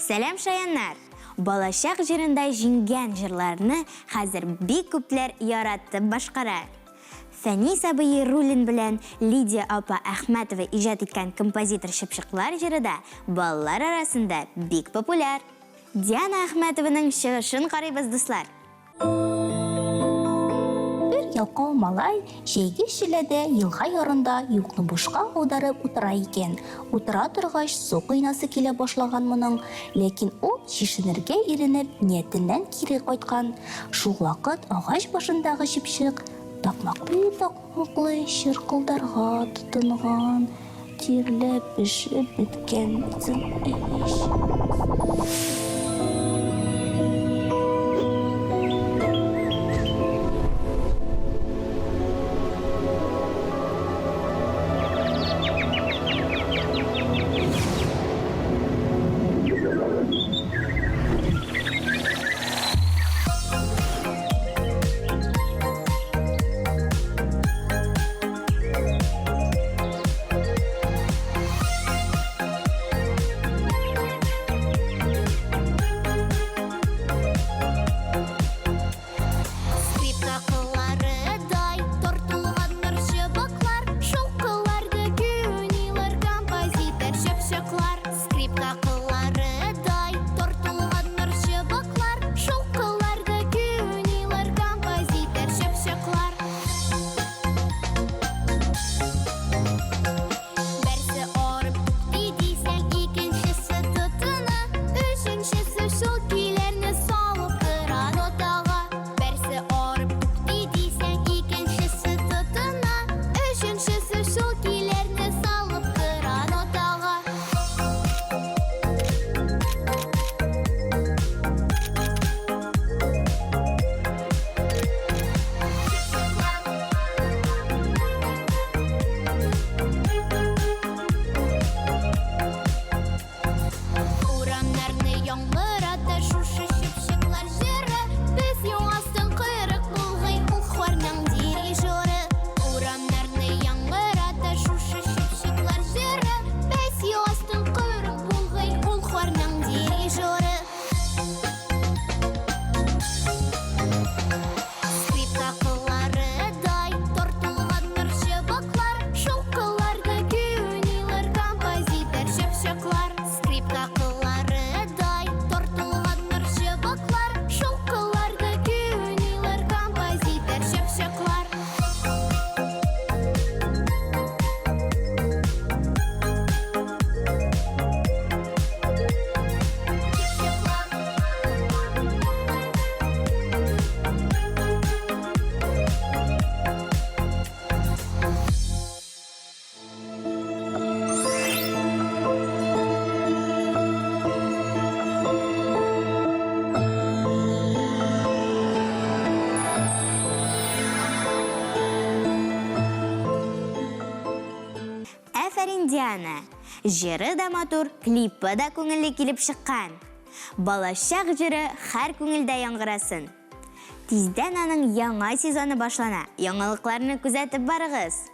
Сәлам, шаяннар! Балачак җырында җиңгән җырларны хәзер бик күпләр яратып башкара. Фәнис абый Яруллин белән Лидия апа Әхмәтова иҗат иткән композитор Чыпчыклар җыры да балалар арасында бик популяр. Диана Әхмәтованың чыгышын карыйбыз, дуслар! Бер ялкау малай җәйге челләдә елга ярында юкны бушка аударып утыра икән. Утыра торгач, су коенасы килә башлаган моның. Ләкин ул, чишенергә иренеп, ниятеннән кире кайткан. Шул вакыт агач башындагы чыпчык такмаклый-такмаклый чыркылдарга тотынган. Тирләп-пешеп беткәнсең ич. Скрипка кылларыдай тартылган нур чыбыклар, Шул кылларда көй уйныйлар композитор чыпчыклар. Скрипка кылларыдай тартылган нур чыбыклар, Шул кылларда көй уйныйлар композитор чыпчыклар. Берсе арып туктый дисәң, икенчесе тотына, өченчесе шул көйләрне салып тора нотага. Берсе арып туктый дисәң, икенчесе тотына, өченчесе шул көйләрне салып тора нотага. Урамнарны яңгырата шушы чыпчыклар җыры. Без юастың койрык булгый ул хорның дирижеры. Урамнарны яңгырата шушы чыпчыклар җыры. Без юастың койрык булгый ул хорның дирижеры. Скрипка кылларыдай тартылган нур чыбыклар, Шул кылларда көй уйныйлар композитор чыпчыклар. Скрипка кылларыдай тартылган нур чыбыклар, Шул кылларда көй уйныйлар композитор чыпчыклар. Әфәрин, Диана! Җыры да матур, клипы да күңелле килеп чыккан. Балачак җыры һәр күңелдә яңгырасын. Тиздән аның яңа сезоны башлана. Яңалыкларны күзәтеп барыгыз.